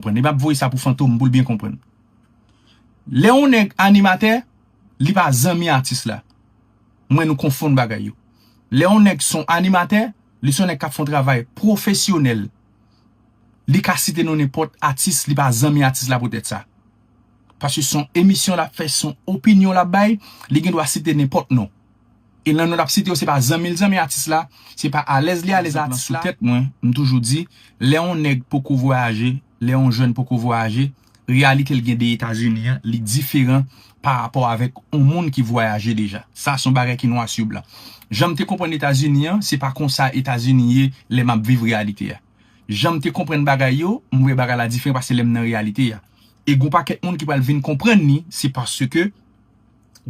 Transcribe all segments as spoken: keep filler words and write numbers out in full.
konprann. Li p ap voye sa pou Fantom, pou l byen konprann. Lè yon nèg animatè, li pa zanmi atis la. Mwen, nou konfonn bagay yo. Lè yon nèg se yon animatè, li se yon nèg k ap fè yon travay pwofesyonèl. Li ka site non nenpòt atis, li pa zanmi atis la poutèt sa. Paske se yon emisyon l ap fè, se yon opinyon l ap bay, li gen dwa site nenpòt non. E nan non l ap site yo, se pa zanmi l zanmi atis la, se pa alèz li alèz atis la. Sou tèt mwen, m toujou di, lè yon nèg poko vwayaje, lè yon jèn poko vwayaje, reyalite l gen de Etazini an, li diferan pa rapò avèk yon moun ki vwayaje deja. Sa se yon bagay ki nwa sou blan. Jan m te konprann Etazini an, se pa konsa Etazini ye lè m ap viv reyalite a. Jan m te konprann bagay yo, m wè bagay la diferan paske lè m nan reyalite a. E gon pakèt moun ki pral vin konprann li, se paske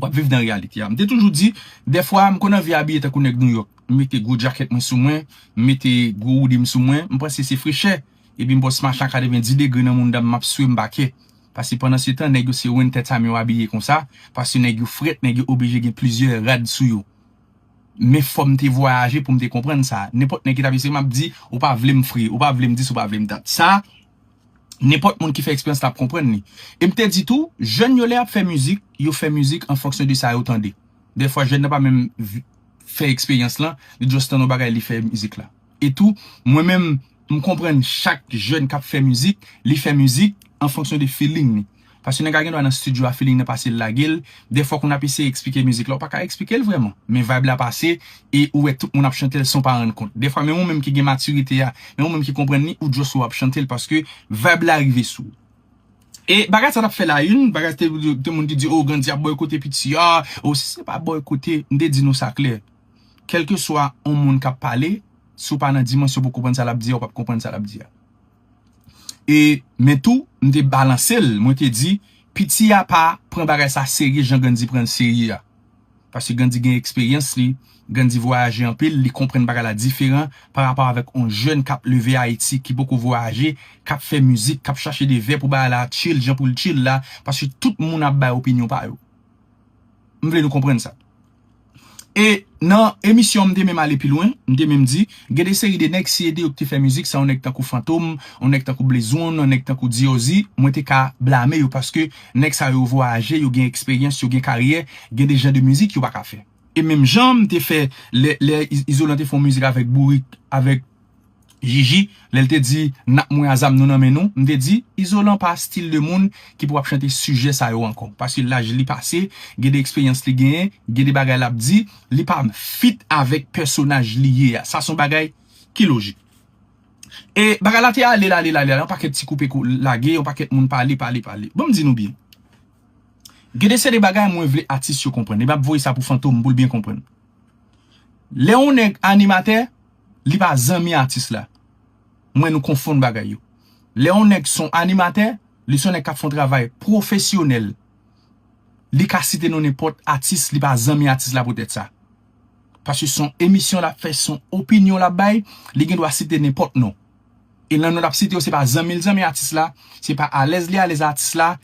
w ap viv nan reyalite a. M te toujou di, dèfwa, m konn anvi abiye tankou nèg Nouyòk. M mete gwo djakèt mwen sou mwen, m mete gwo woudi m sou mwen, m panse se frechè. Epi m pòs mache a katrevenndis degre nan mounda m, m ap swe, m pa kè. Paske pandan se tan, nèg yo se wen tèt sa, men yo abiye konsa. Paske nèg yo frèt, nèg yo oblije gen plizyè rad sou yo. Men fò m te vwayaje pou m te konprann sa. Nenpòt nèg ki t ap eseye, m ap di, ou pa vle m fre, ou pa vle m dis, ou pa vle m dat. Sa, nenpòt moun ki fè eksperyans la ap konprann li. E m te di tou, jèn yo lè y ap fè mizik, yo fè mizik an fonksyon de sa yo tande. Dèfwa, jèn nan pa menm vi- fè eksperyans lan, li just tande yon bagay, li fè mizik la. E tou, mwen menm, m konprann chak jèn k ap fè mizik, li fè mizik an fonksyon de feeling li. Paske nèg la gen dwa nan estidyo a, feeling nan pase, l lage l. Dèfwa, kon ap eseye eksplike mizik la, ou pa ka eksplike l vrèman. Men vibe la pase, e ou wè tout moun ap chante l san w pa rann kont. Dèfwa, menm ou menm ki gen matirite a, menm ou menm ki konprann li, ou just wè w ap chante l paske vibe la rive sou ou. E bagay sa t ap fè la youn, bagay te, te moun ki di, oh, Gandhi ap bòykote piti a, oh, si se pa bòykote, m te di nou sa klè. Kèlkeswa yon moun k ap pale, si w pa nan dimansyon pou konprann sa l ap di a, ou p ap konprann sa l ap di a. E, men tou, m te balanse l, mwen te di, piti a pa pran bagay sa serye jan Gandhi pran l serye a. Paske Gandhi gen eksperyans li, Gandhi vwayaje anpil, li konprann bagay la diferan pa rapò avèk yon jèn k ap leve Ayiti, ki poko vwayaje, k ap fè mizik, k ap chache de vè pou bagay la chill, jan pou l chill la, paske tout moun ap bay opinyon pa yo. M vle nou konprann sa. E nan emisyon an, m te menm ale pi lwen, m te menm di, gen de seri de nèg, si e de yo ki te fè mizik, se yon nèg tankou Fantom, yon nèg tankou Blaze One, yon nèg tankou D O Z, mwen te ka blame yo paske nèg sa yo vwayaje, yo gen eksperyans, yo gen karyè, gen de jan de mizik yo pa ka fè. E menm jan m te fè lè, lè Iz- Izolan te fè yon mizik avèk Bourik, avèk Jiji, lè l te di, n ap mwen a zam nou nan men nou, m te di, Izolan pa stil de moun ki pou ap chante sijè sa yo ankò. Paske laj li pase, gen de eksperyans li genyen, gen de bagay l ap di, li pa fit avèk pèsonaj li ye a. Sa se yon bagay ki lojik. E bagay la te ale, l ale, l ale, l ale, yon pakèt ti koupe kou lage, yon pakèt moun pale, pale, pale. Bon, m di nou byen. Gen de seri de bagay mwen vle atis yo konprann. E m ap voye sa pou Fantom, pou l byen konprann. Lè yon nèg animatè, li pa zanmi atis la. Mwen, nou konfonn bagay yo. Lè yon nèg se yon animatè, li se yon nèg k ap fè yon travay pwofesyonèl. Li ka site non nenpòt atis, li pa zanmi atis la poutèt sa. Paske se yon emisyon l ap fè, se yon opinyon l ap bay, li gen dwa site nenpòt non. E nan non l ap site yo, se pa zanmi l zanmi atis la, se pa alèz li alèz atis la,